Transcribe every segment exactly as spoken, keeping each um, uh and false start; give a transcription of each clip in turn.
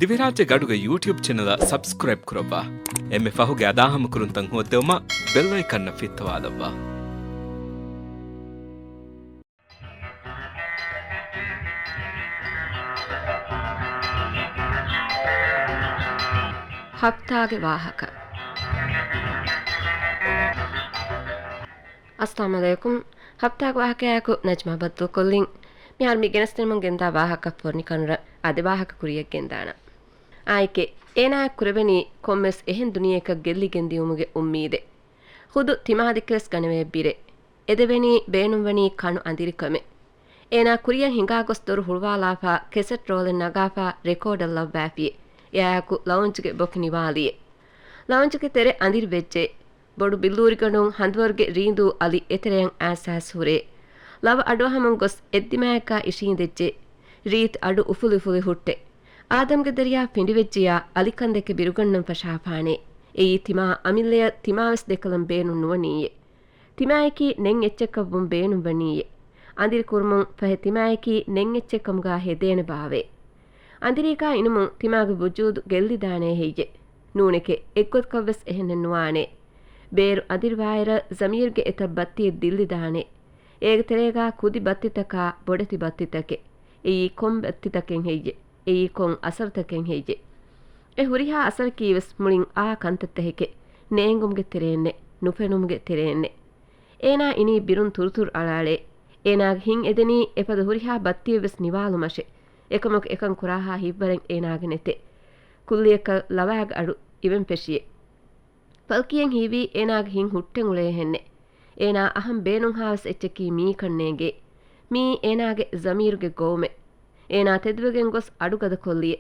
ދިވެހިރާއްޖޭގެ އަޑުގެ ޔޫޓިއުބް ޗެނަލަށް ސަބްސްކްރައިބް ކުރައްވާ. އެންމެ ފަހުގެ އަދާހަމަކުރުންތައް ހޯއްދެވުމަށް ބެލް އައިކަންއަށް ފިއްތަވާލައްވާ. ހަފްތާގެ ވާހަކަ. އައްސަލާމު ޢަލައިކުމް. ހަފްތާގެ ވާހަކަޔާއެކު ނަޖްމާ ބައްދަލުކޮށްލިން. މިހާރު މި ގެނެސްދިނުމުން ގެންދާ ވާހަކަ ފޮނިކަނުރަ އަދި ވާހަކަ ކުރިޔަށް ގެންދާނަން. އާއެކޭ، އޭނާއަށް ކުރެވެނީ ކޮންމެސް އެހެން ދުނިޔެއަކަށް ގެއްލިގެން ދިޔުމުގެ އުއްމީދެއް. ޚުދު ތިމާދެކެވެސް ގަނެވޭ ބިރެއް. އެދެވެނީ ބޭނުންވަނީ ކަނު އަނދިރިކަމެއް. އޭނާ ކުރިޔަށް ހިނގާ ގޮސް ދޮރު ހުޅުވާލާފާ، ކެސެޓް ރޯލެއް ނަގާފާ، ރެކޯޑަށް ލައްވާފިޔޭ. އެއާއެކު ލައުންޖްގެ ބޮކި ނިވާލިޔޭ. ލައުންޖްގެ ތެރެ އަނދިރި ވެއްޖެ. ބޮޑު ބިއްލޫރިގަނޑުން ހަނދުވަރުގެ ރީނދޫ އަލި އެތެރެއަށް އާސާސް ހުރޭ. ލަވަ އަޑުއަހަމުން ގޮސް އެއްދިމާއެއްގާ އިށީނދެއްޖެ. ރީތި އަޑު އުފުލި އުފުލި ހުއްޓެ. އާދަމްގެ ދަރިޔާ ފިނޑިވެއްޖިޔާ އަލިކަންދެކެ ބިރުގަންނަން ފަށާފާނޭ. އެއީ ތިމާ އަމިއްލަޔަށް ތިމާވެސް ދެކަލަން ބޭނުން ނުވަނީއޭ. ތިމާއަކީ ނެތް އެއްޗަކަށްވުން ބޭނުންވަނީއޭ. އަނދިރި ކުރުމުން ފަހެ ތިމާއަކީ ނެތް އެއްޗެއް ކަމުގާ ހެދޭނެ ބާވޭ. އަނދިރީގާ އިނުމުން ތިމާގެ ވުޖޫދު ގެއްލިދާނޭ ހެއްޔޭ؟ ނޫނެކޭ، އެއްގޮތަކަށްވެސް އެހެނެއް ނުވާނޭ. ބޭރު އަނދިރިވާއިރަށް ޒަމީރުގެ އެތައް ބައްތިއެއް ދިއްލިދާނެ. އޭގެ ތެރޭގާ ކުދި ބައްތިތަކާ ބޮޑެތި ބައްތިތަކެއް. އެއީ ކޮން ބައްތިތަކެއް ހެއްޔޭ؟ އެއީ ކޮން އަސަރުތަކެއް ހެއްޔޭ؟ އެ ހުރިހާ އަސަރަކީވެސް މުޅިން އާ ކަންތައްތަކެކޭ. ނޭނގުމުގެ ތެރެއެއްނެއް، ނުފެނުމުގެ ތެރެއެއްނެއް. އޭނާ އިނީ ބިރުން ތުރުތުރު އަޅާޅޭ. އޭނާގެ ހިތް އެދެނީ އެފަދަ ހުރިހާ ބައްތިއެއްވެސް ނިވާލުމަށޭ. އެކަމަކު އެކަން ކުރާހާ ހިތްވަރެއް އޭނާގެ ނެތޭ. ކުއްލިއަކަށް ލަވާގެ އަޑު އިވެން ފެށިޔޭ. ފަލްކީއަށް ހީވީ އޭނާގެ ހިތް ހުއްޓެން އުޅޭހެންނެއް. އޭނާ އަހަން ބޭނުންހާވެސް އެއްޗަކީ މިއީކަން ނޭނގޭ. މިއީ އޭނާގެ ޒަމީރުގެ ގޮވުމެއް. އޭނާ ތެދުވެގެން ގޮސް އަޑު ގަދަކޮށްލިޔޭ.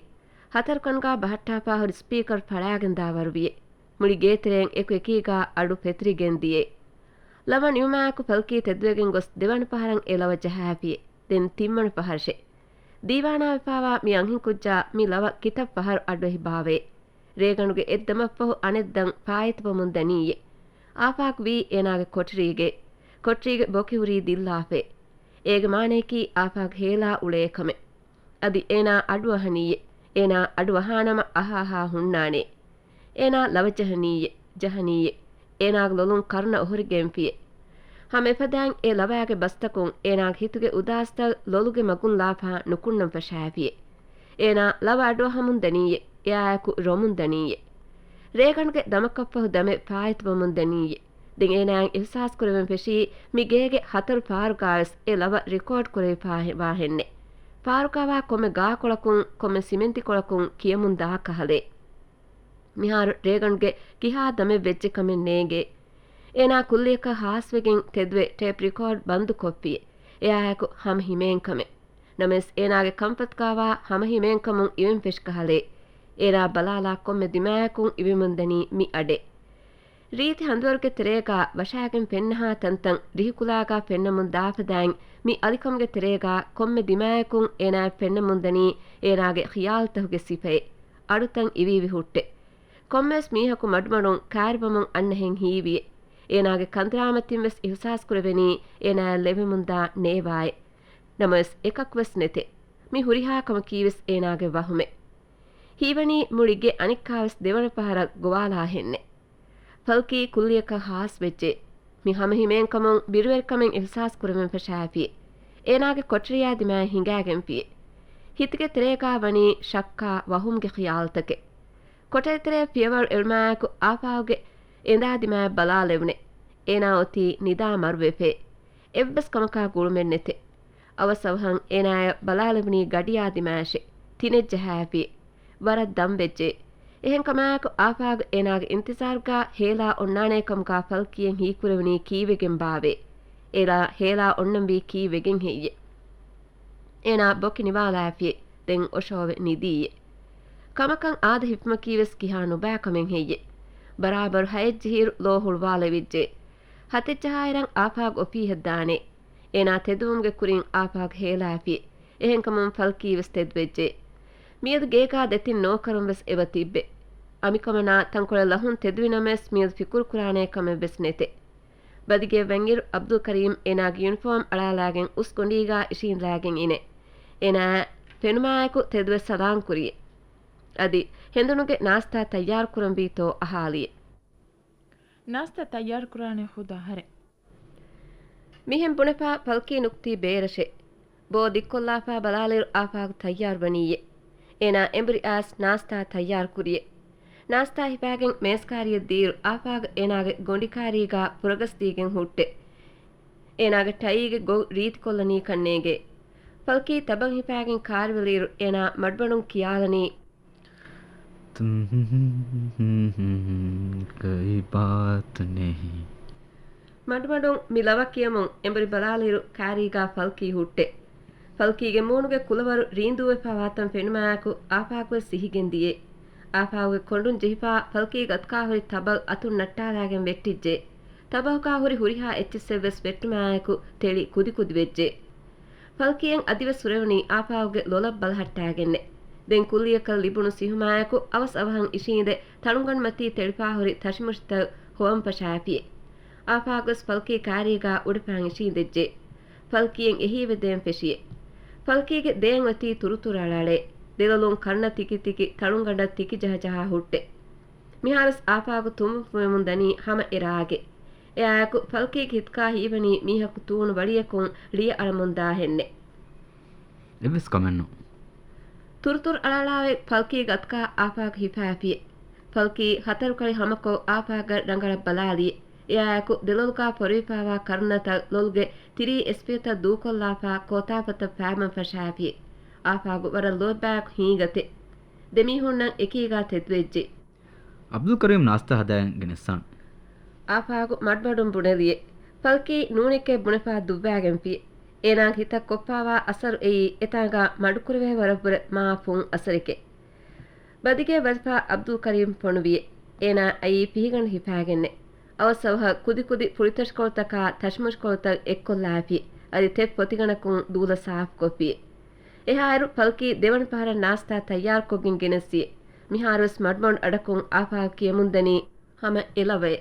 ހަތަރު ކަންގާ ބަހައްޓާފާ ހުރި ސްޕީކަރު ފަޅާގެން ދާ ވަރުވިޔޭ. މުޅި ގޭތެރެއިން އެކު އެކީގާ އަޑު ފެތުރިގެން ދިޔޭ. ލަވަ ނިމުމާއެކު ފަލްކީ ތެދުވެގެން ގޮސް ދެވަނަ ފަހަރަށް އެ ލަވަ ޖަހާފިޔޭ. ދެން ތިންވަނަ ފަހަރަށޭ. ދީވާނާވެފާވާ މި އަންހެންކުއްޖާ މި ލަވަ ކިތައް ފަހަރު އަޑުއެހި ބާވޭ. ރޭގަނޑުގެ އެއްދަމަށްފަހު އަނެއްދަން ފާއިތުވަމުން ދަނީއޭ. އާފާގު ވީ އޭނާގެ ކޮޓަރީގައޭ. ކޮޓަރީގެ ބޮކި ހުރީ ދިއްލާފައޭ. އޭގެ މާނަޔަކީ އާފާގު ހޭލާ އުޅޭ ކަމެއް. އަދި އޭނާ އަޑުއަހަނީއޭ. އޭނާ އަޑުއަހާނަމަ އަހާހާ ހުންނާނޭ. އޭނާ ލަވަ ޖަހަނީއޭ، ޖަހަނީއޭ. އޭނާގެ ލޮލުން ކަރުނަ އޮހޮރިގެންފިޔޭ. ހަމަ އެފަދައިން އެ ލަވާގެ ބަސްތަކުން އޭނާގެ ހިތުގެ އުދާސްތައް ލޮލުގެ މަގުން ލާފާ ނުކުންނަން ފަށާފިޔޭ. އޭނާ ލަވަ އަޑުއަހަމުން ދަނީއޭ، އެއާއެކު ރޮމުން ދަނީއޭ. ރޭގަނޑުގެ ދަމަކަށްފަހު ދަމެއް ފާއިތުވަމުން ދަނީއޭ. ދެން އޭނާއަށް އިހުސާސް ކުރެވެން ފެށީ މި ގޭގެ ހަތަރު ފާރުގާވެސް އެ ލަވަ ރެކޯޑް ކުރެވިފާ ހެ-، ވާހެންނެއް. ފާރުގާވާ ކޮންމެ ގާކޮޅަކުން، ކޮންމެ ސިމެންތިކޮޅަކުން ކިޔަމުން ދާ ކަހަލައޭ. މިހާރު ރޭގަނޑުގެ ކިހާ ދަމެއް ވެއްޖެ ކަމެއް ނޭނގޭ. އޭނާ ކުއްލިއަކަށް ހާސްވެގެން ތެދުވެ ޓޭޕް ރިކޯޑް ބަންދު ކޮށްފި. އެއާއެކު ހަމަ ހިމޭން ކަމެއް. ނަމަވެސް އޭނާގެ ކަންފަތުގާވާ ހަމަ ހިމޭން ކަމުން އިވެން ފެށި ކަހަލައޭ. އޭނާ ބަލާލާ ކޮންމެ ދިމާޔަކުން އިވެމުންދަނީ މި އަޑޭ. ރީތި ހަނދުވަރުގެ ތެރޭގާ ވަށާގެން ފެންނަހާ ތަންތަން ރިހިކުލާގާ ފެންނަމުން ދާފަދައިން މި އަލިކަމުގެ ތެރޭގާ ކޮންމެ ދިމާޔަކުން އޭނާއަށް ފެންނަމުންދަނީ އޭނާގެ ޚިޔާލުތަކުގެ ސިފައެއް. އަޑުތައް އިވިއިވި ހުއްޓެ. ކޮންމެވެސް މީހަކު މަޑުމަޑުން ކާރިވަމުން އަންނަހެން ހީވިއޭ. އޭނާގެ ކަނދުރާމަތިންވެސް އިހުސާސްކުރެވެނީ އޭނާއަށް ލެވެމުންދާ ނޭވާއެއް. ނަމަވެސް އެކަކުވެސް ނެތޭ. މި ހުރިހާ ކަމަކީވެސް އޭނާގެ ވަހުމެއް. ހީވަނީ މުޅި ގެ އަނެއްކާވެސް ދެވަނަ ފަހަރަށް ގޮވާލާހެންނެއް. ފަލްކީ ކުއްލިއަކަށް ހާސްވެއްޖެ. މި ހަމަހިމޭންކަމުން ބިރުވެރިކަމެއް އިހުސާސް ކުރެވެން ފަށާފި. އޭނާގެ ކޮޓަރިއާ ދިމާއަށް ހިނގާގެންފި. ހިތުގެ ތެރޭގާ ވަނީ ޝައްކާ ވަހުމުގެ ޚިޔާލުތަކެއް. ކޮޓަރިތެރެއަށް ފިޔަވަޅު އެޅުމާއެކު އާފާގުގެ އެނދާ ދިމާއަށް ބަލާލެވުނެ. އޭނާ އޮތީ ނިދާ މަރުވެފޭ. އެއްވެސް ކަމަކާ ގުޅުމެއް ނެތެ. އަވަސް އަވަހަށް އޭނާއަށް ބަލާލެވުނީ ގަޑިއާ ދިމާއަށެ. ތިނެއް ޖަހާފި. ވަރަށް ދަން ވެއްޖެ. އެހެންކަމާއެކު އާފާގު އޭނާގެ އިންތިޒާރުގާ ހޭލާ އޮންނާނޭ ކަމުގާ ފަލްކީއަށް ހީކުރެވުނީ ކީއްވެގެން ބާވޭ؟ އޭނާ ހޭލާ އޮންނަންވީ ކީއްވެގެން ހެއްޔެ؟ އޭނާ ބޮކި ނިވާލާފި. ދެން އޮށޯވެ ނިދީއޭ. ކަމަކަށް އާދަ ހިފުމަކީވެސް ކިހާ ނުބައި ކަމެއް ހެއްޔެ؟ ބަރާބަރު ހައެއް ޖެހިއިރު ލޯ ހުޅުވާލެވިއްޖެ. ހަތެއް ޖަހާއިރަށް އާފާގު އޮފީހަށް ދާނެ. އޭނާ ތެދުވުމުގެ ކުރިން އާފާގު ހޭލާފި. އެހެންކަމުން ފަލްކީވެސް ތެދުވެއްޖެ. މިއަދު ގޭގާ ދެތިން ނޯކަރުންވެސް އެބަ ތިއްބެ. އަނބިކަމަނާ ތަންކޮޅެއް ލަހުން ތެދުވިނަމަވެސް މިއަދު ފިކުރުކުރާނޭ ކަމެއްވެސް ނެތެ. ބަދިގެއަށް ވަންއިރު އަބްދުލް ކަރީމް އޭނާގެ ޔުނިފޯމް އަޅާލާގެން އުސްގޮނޑީގާ އިށީނދާގެން އިނެ. އޭނާ ފެނުމާއެކު ތެދުވެ ސަލާން ކުރިއެ. އަދި ހެނދުނުގެ ނާސްތާ ތައްޔާރުކުރަންވީތޯ އަހާލިއެ. ނާސްތާ ތައްޔާރުކުރާނެ ހުދު އަހަރެއް. މިހެން ބުނެފާ ފަލްކީ ނުކުތީ ބޭރަށެ. ބޯ ދިއްކޮށްލާފާ ބަލާލިއިރު އާފާގު ތައްޔާރު ވަނީއެ. އޭނާ އެނބުރި އާސް ނާސްތާ ތައްޔާރު ކުރިއެ. ނާސްތާ ހިފާގެން މޭސްކާރިއަށް ދީއިރު އާފާގު އޭނާގެ ގޮނޑިކާރީގާ ފުރަގަސްދީގެން ހުއްޓެ. އޭނާގެ ޓައީގެ ގޮތް ރީތިކޮށްލަނީކަން ނޭނގޭ. ފަލްކީ ތަބަން ހިފާގެން ކާރިވެލިއިރު އޭނާ މަޑުމަޑުން ކިޔާލަނީ. މަޑުމަޑުން މި ލަވަ ކިޔަމުން އެނބުރި ބަލާލިއިރު ކާރީގާ ފަލްކީ ހުއްޓެ. ފަލްކީގެ މޫނުގެ ކުލަވަރު ރީނދޫވެފާ ވާތަން ފެނުމާއެކު އާފާގުވެސް ސިހިގެން ދިޔެ. އާފާގުގެ ކޮނޑުން ޖެހިފާ ފަލްކީގެ އަތުކާ ހުރި ތަބަލް އަތުން ނައްޓާލާގެން ވެއްޓިއްޖެ. ތަބަހުގާ ހުރި ހުރިހާ އެއްޗިއްސެއްވެސް ވެއްޓުމާއެކު ތެޅި ކުދިކުދި ވެއްޖެ. ފަލްކީއަށް އަދިވެސް ހުރެވުނީ އާފާގުގެ ލޮލަށް ބަލަހައްޓާގެންނެ. ދެން ކުއްލިއަކަށް ލިބުނު ސިހުމާއެކު އަވަސް އަވަހަށް އިށީނދެ ތަޅުންގަނޑުމަތީ ތެޅިފާ ހުރި ތަށިމުށިތައް ހޮވަން ފަށާފިއެ. އާފާގުވެސް ފަލްކީ ކާރީގާ އުޑަފާން އިށީނދެއްޖެ. ފަލްކީއަށް އެހީވެދޭން ފެށިއެ. ފަލްކީގެ ދެއަތް އޮތީ ތުރުތުރު އަޅައަޅޭ. ދެލޮލުން ކަރުނަ ތިކި ތިކި ތަޅުންގަނޑަށް ތިކި ޖަހަޖަހާ ހުއްޓެ. މިހާރުވެސް އާފާގު ތުނބު ފުމެމުން ދަނީ ހަމަ އެ ރާގެ. އެއާއެކު ފަލްކީގެ ހިތުގާ ހީވަނީ މީހަކު ތޫނު ވަޅިއަކުން ޅިޔަ އަޅަމުންދާހެންނެ. އެއްވެސް ކަމެއްނު. ތުރުތުރު އަޅައަޅާވެ ފަލްކީގެ އަތުގާ އާފާގު ހިފާފިއެ. ފަލްކީ ހަތަރުކަޅި ހަމަކޮށް އާފާގެ ރަނގަޅަށް ބަލާލިއެ. އެއާއެކު ދެލޮލުގާ ފޮރުވިފާވާ ކަރުނަތައް ލޮލުގެ ތިރީ އެސްޕޭތައް ދޫކޮށްލާފާ ކޯތާފަތަށް ފާބަން ފަށާފިއެ. އާފާގު ވަރަށް ލޯތްބާއެކު ހީގަތެ. ދެމީހުންނަށް އެކީގާ ތެދުވެއްޖެ. އަބްދުލް ކަރީމް ނާސްތާ ހަދާއިން ގެނެއްސާނެ. އާފާގު މަޑުމަޑުން ބުނެލިއެ. ފަލްކީ ނޫނެކޭ ބުނެފާ ދުއްވާގެންފިއެ. އޭނާގެ ހިތަށް ކޮށްފާވާ އަސަރު އެއީ އެތާނގާ މަޑުކުރެވޭ ވަރަށްވުރެ މާ ފުން އަސަރެކޭ. ބަދިގޭ ވަޒިފާ އަބްދުލް ކަރީމް ފޮނުވިއެ. އޭނާ އައީ ފިހިގަނޑު ހިފާގެންނެ. އަވަސް އަވަހަށް ކުދިކުދި ފުޅިތަށިކޮޅުތަކާ ތަށިމުށިކޮޅުތައް އެއްކޮށްލާފި. އަދި ތެއް ފޮތިގަނޑަކުން ދޫލަ ސާފުކޮށްފިއެ. އެހާއިރު ފަލްކީ ދެވަނަ ފަހަރަށް ނާސްތާ ތައްޔާރުކޮށްގެން ގެނެއްސިއެ. މިހާރުވެސް މަޑުމަޑު އަޑަކުން އާފާގު ކިޔަމުންދަނީ ހަމަ އެލަވައެ.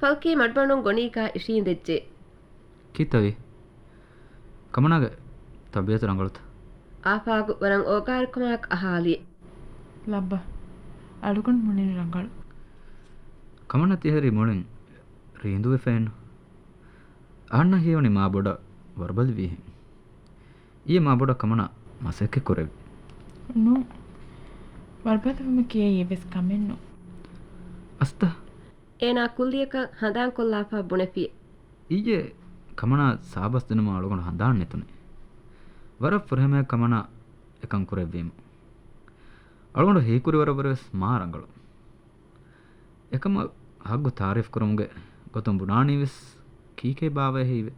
ފަލްކީ މަޑުމަޑުން ގޮނޑީގާ އިށީނދެއްޖެ. ކިތަވި؟ ކަމަނާގެ ތަބީއަތު ރަނގަޅުތަ؟ އާފާގު ވަރަށް އޯގާރިކަމާއެކު އަހާލިއެ. ލައްބަ. އަޅުގަނޑު މުޅިން ރަނގަޅު. ކަމަނާ ތިހެރީ މުޅިން ރީނދޫވެފައެއްނު. އަހަންނަށް ހީވަނީ މާ ބޮޑަށް ވަރުބަލިވީހެން. އިއްޔެ މާ ބޮޑަށް ކަމަނާ މަސައްކަތް ކުރެއްވި. ނޫން. ވަރުބަލިވުމަކީ އެއީ އެއްވެސް ކަމެއްނު. އަސްތަ. އޭނާ ކުއްލިއަކަށް ހަނދާންކޮށްލާފާ ބުނެފި. އިއްޔެ ކަމަނާ ސާބަސް ދިނުމަށް އަޅުގަނޑު ހަނދާން ނެތުނެ. ވަރަށް ފުރިހަމަޔަށް ކަމަނާ އެކަން ކުރެއްވީމު. އަޅުގަނޑު ހީކުރި ވަރަށްވުރެވެސް މާ ރަނގަޅު. އެކަމަށް ހައްގު ތާރީފް ކުރުމުގެ ގޮތުން ބުނާނީވެސް ކީކޭ ބާވައޭ ހީވޭ.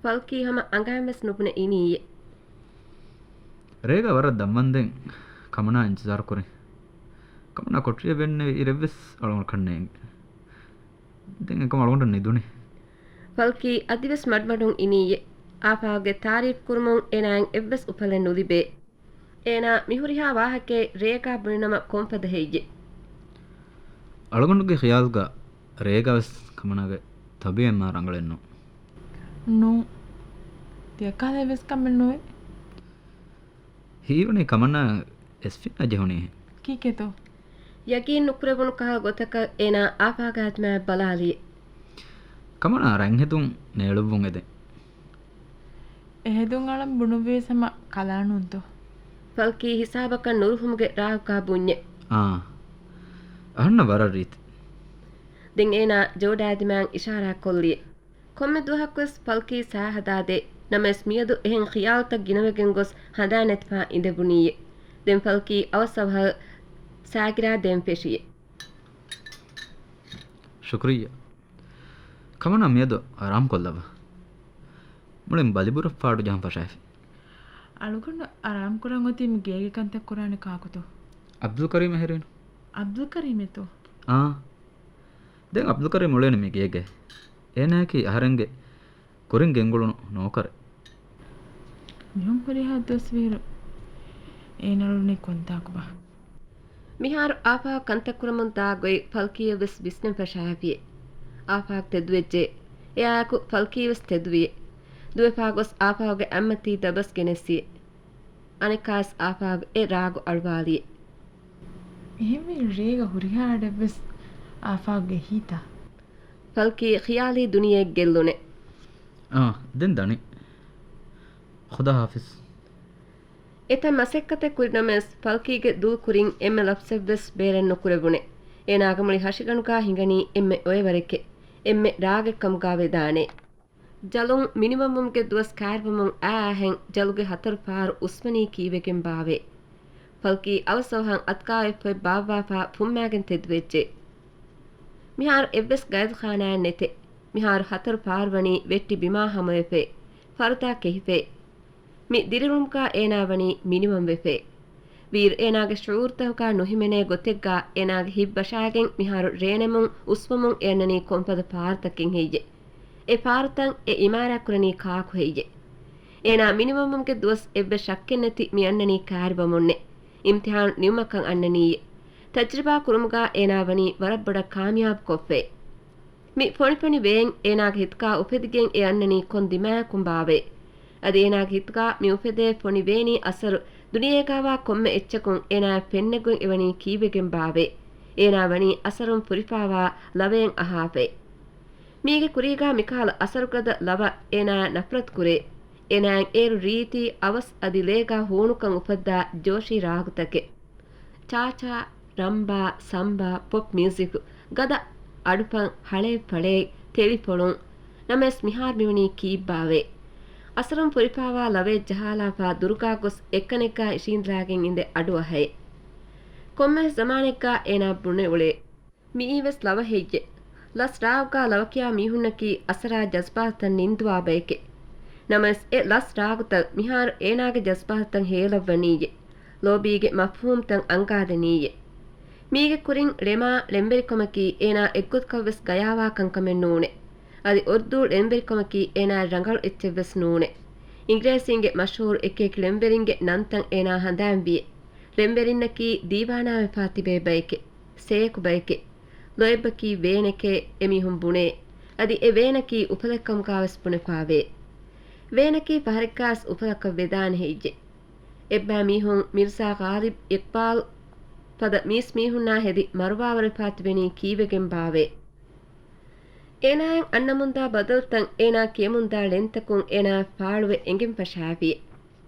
ފަލްކީ ހަމަ އަނގައިންވެސް ނުބުނެ އިނީއޭ. ރޭގަ ވަރަށް ދަންވަންދެން ކަމަނާ އިންތިޒާރު ކުރިން. ކަމަނާ ކޮޓަރިއަށް ވެންނެވި އިރެއްވެސް އަޅުގަނޑަކަށް ނޭނގެ. ދެން އެކަމަށް އަޅުގަނޑަށް ނިދުނީ. ފަލްކީ އަދިވެސް މަޑުމަޑުން އިނީއޭ. އާފާގުގެ ތާރީފް ކުރުމުން އޭނާއަށް އެއްވެސް އުފަލެއް ނުލިބޭ. އޭނާ މިހުރިހާ ވާހަކައެއް ރޭގާ ބުނިނަމަ ކޮންފަދަ ހެއްޔެވެ؟ އަޅުގަނޑުގެ ޚިޔާލުގަ ރޭގަވެސް ކަމަނާގެ ތަބީއަތް މާ ރަނގަޅެއްނު. ނޫން. ތިޔަކާލަ އެއްވެސް ކަމެއް ނުވޭ. ހީވަނީ ކަމަނާ އެސްފިންނާ ޖެހުނީހެން. ކީކޭތޯ؟ ޔަގީން ނުކުރެވުނު ކަހަލަ ގޮތަކަށް އޭނާ އާފާގާ ދިމާއަށް ބަލާލިއެ. ކަމަނާ ރަތްހެދުން ނޭޅުއްވުން އެދެން. އެހެދުން އަޅަން ބުނުއްވީސް ހަމަ ކަލާނޫންތޯ؟ ފަލްކީ ހިސާބަކަށް ނުރުހުމުގެ ރާގުގާ ބުންޏެ. އާ. އަހަންނަށް ވަރަށް ރީތި. ދެން އޭނާ ޖޯޑާދިމާއަށް އިޝާރާތްކޮށްލިއެ. ކޮންމެ ދުވަހަކުވެސް ފަލްކީ ސާ ހަދާދޭ. ނަމަވެސް މިއަދު އެހެން ޚިޔާލުތައް ގިނަވެގެން ގޮސް ހަނދާން ނެތިފާ އިނދެބުނީއެ. ދެން ފަލްކީ އަވަސް އަވަހަށް ސާގިރާ ދޭން ފެށިއެ. ޝުކުރިއްޔާ. ކަމަނާ މިއަދު އަރާމްކޮށްލައްވަ. މުޅިން ބަލިބުރަށް ފާޑު ޖަހަން ފަށާފި. އަޅުގަނޑު އަރާމްކުރަން އޮތީ މި ގޭގެ ކަންތައް ކުރާނެ ކާކުތޯ؟ އަބްދުލް ކަރީމް އެހެރީނު. އަބްދުލް ކަރީމޭތޯ؟ އާ. ދެން އަބްދުލް ކަރީމް އުޅޭނެ މި ގޭގެ. އޭނާއަކީ އަހަރެންގެ ކުރިން ގެންގުޅުނު ނޯކަރެއް. މިހުން ހުރިހާ ދުވަސްވީއިރު އޭނަ އުޅުނީ ކޮންތާކުބާ؟ މިހާރު އާފާ ކަންތައް ކުރަމުން ދާ ގޮތް ފަލްކީއަށް ވެސް ވިސްނަން ފަށާފިއެ. އާފާ ތެދުވެއްޖެ. އެއާއެކު ފަލްކީ ވެސް ތެދުވިއެ. ދުވެފާ ގޮސް އާފާގެ އަތްމަތީ ދަބަސް ގެނެއްސިއެ. އަނެއްކާވެސް އާފާގެ އެ ރާގު އަޅުވާލިއެ. އެހެންވީ ރޭގަ ހުރިހާ އަޑެއްވެސް އާފާގުގަ އެހީތަ؟ ފަލްކީ ޚިޔާލީ ދުނިޔެއެއް ގެއްލުނެ. އާ، ދެން ދަނީ. ޚުދާ ހާފިޒް. އެތައް މަސައްކަތެއް ކުރިނަމަވެސް، ފަލްކީގެ ދުލް ކުރިން އެންމެ ލަފްޒެއްވެސް ބޭރެއް ނުކުރެވުނެ. އޭނާގެ މުޅި ހަށިގަނޑުގާ ހިނގަނީ އެންމެ އޮއެވަރެކޭ، އެންމެ ރާގެއްކަމުގާ ވެދާނެ. ޖަލުން މިނިވަންވުމުގެ ދުވަސް ކާރިވަމުން އައިހެން ޖަލުގެ ހަތަރު ފަހަރު އުސްވަނީ ކީއްވެގެން ބާވޭ؟ ފަލްކީ އަވަސް އަވަހަށް އަތްކާވެފައި ބާއްވާފާ ފުއްމާގެން ތެދުވެއްޖެ. މިހާރު އެއްވެސް ގައިދުޚާނާއެއް ނެތެ. މިހާރު ހަތަރު ފަހަރު ވަނީ ވެއްޓި ބިމާ ހަމަވެފައި، ފަރުދާ ކެހިފައި. މި ދިރިއުޅުމުގާ އޭނާ ވަނީ މިނިވަންވެފައި. ވީއިރު އޭނާގެ ޝުޢޫރުތަކުގާ ނުހިމެނޭ ގޮތެއްގާ އޭނާގެ ހިތް ވަށާގެން މިހާރު ރޭނެމުން އުސްވަމުން އެ އަންނަނީ ކޮންފަދަ ފާރުތަކެއް ހެއްޔޭ؟ އެ ފާރުތައް އެ އިމާރާތްކުރަނީ ކާކު ހެއްޔޭ؟ އޭނާ މިނިވަންވުމުގެ ދުވަސް އެއްވެސް ޝައްކެއްނެތި މި އަންނަނީ ކާރިވަމުންނޭ. އިމްތިޙާނު ނިމުމަކަށް އަންނަނީއޭ. ތަޖްރިބާ ކުރުމުގާ އޭނާ ވަނީ ވަރަށް ބޮޑަށް ކާމިޔާބު ކޮށްފައި. މި ފޮނިފޮނި ވޭން އޭނާގެ ހިތުގާ އުފެދިގެން އެ އަންނަނީ ކޮން ދިމާއަކުން ބާވޭ؟ އަދި އޭނާގެ ހިތުގާ މި އުފެދޭ ފޮނި ވޭނީ އަސަރު ދުނިޔޭގާވާ ކޮންމެ އެއްޗަކުން އޭނާއަށް ފެންނަގޮތް އެވަނީ ކީއްވެގެން ބާވޭ؟ އޭނާ ވަނީ އަސަރުން ފުރިފާވާ ލަވައެއް އަހާފައި. މީގެ ކުރީގާ މިކަހަލަ އަސަރުގަދަ ލަވަ އޭނާއަށް ނަފްރަތު ކުރޭ. އޭނާއަށް އޭރު ރީތި އަވަސް އަދި ލޭގާ ހޫނުކަން އުފައްދާ ޖޯޝީ ރާގުތަކެއް. ޗާޗާ، ރަންބާ، ސަމްބާ، ޕޮޕް މިއުޒިކު، ގަދަ، އަޑުފަން، ހަޅޭއް ފަޅޭއް، ތެޅިފޮޅުން. ނަމަވެސް މިހާރު މިވަނީ ކީއްބާވޭ؟ އަސަރުން ފުރިފާވާ ލަވައެއް ޖަހާލާފާ ދުރުގާ ގޮސް އެއްކަނެއްގާ އިށީނދެލާގެން އިނދެ އަޑުއަހައޭ. ކޮންމެވެސް ޒަމާނެއްގާ އޭނާ ބުނެ އުޅޭ. މިއީވެސް ލަވަ ހެއްޔެ؟ ލަސް ރާގުގާ ލަވަކިޔާ މީހުންނަކީ އަސަރާ ޖަޒްބާތައް ނިންދުވާ ބައެކޭ. ނަމަވެސް އެ ލަސް ރާގުތައް މިހާރު އޭނާގެ ޖަޒްބާތައް ހޭލައްވަނީއޭ. ލޯބީގެ މަފްހޫމްތައް އަންގާދެނީއޭ. މީގެ ކުރިން ޅެމާ ޅެންވެރިކަމަކީ އޭނާ އެއްގޮތަކަށްވެސް ގަޔާވާ ކަންކަމެއް ނޫނޭ. އަދި އުރްދޫ ޅެންވެރިކަމަކީ އޭނާއަށް ރަނގަޅު އެއްޗެއްވެސް ނޫނޭ. އިނގިރޭސީންގެ މަޝްހޫރު އެކިއެކި ޅެންވެރިންގެ ނަންތައް އޭނާ ހަނދާންވިއޭ. ޅެންވެރިންނަކީ ދީވާނާވެފާ ތިބޭ ބައެކޭ. ސޭކު ބައެކޭ. ލޯތްބަކީ ވޭނެކޭ އެމީހުން ބުނޭ. އަދި އެ ވޭނަކީ އުފަލެއްކަމުގާވެސް ބުނެފާވޭ. ވޭނަކީ ފަހަރެއްގާވެސް އުފަލަކަށް ވެދާނެ ހެއްޔޭ؟ އެއްބައި މީހުން މިރްޒާ ޣާލިބް އިޤްބާލް ފަދަ މީސްމީހުންނާ ހެދި މަރުވާވަރުވެފާ ތިބެނީ ކީއްވެގެން ބާވޭ؟ އޭނާއަށް އަންނަމުންދާ ބަދަލުތައް އޭނާ ކިޔަމުންދާ ޅެންތަކުން އޭނާއަށް ފާޅުވެ އެނގެން ފަށާފި.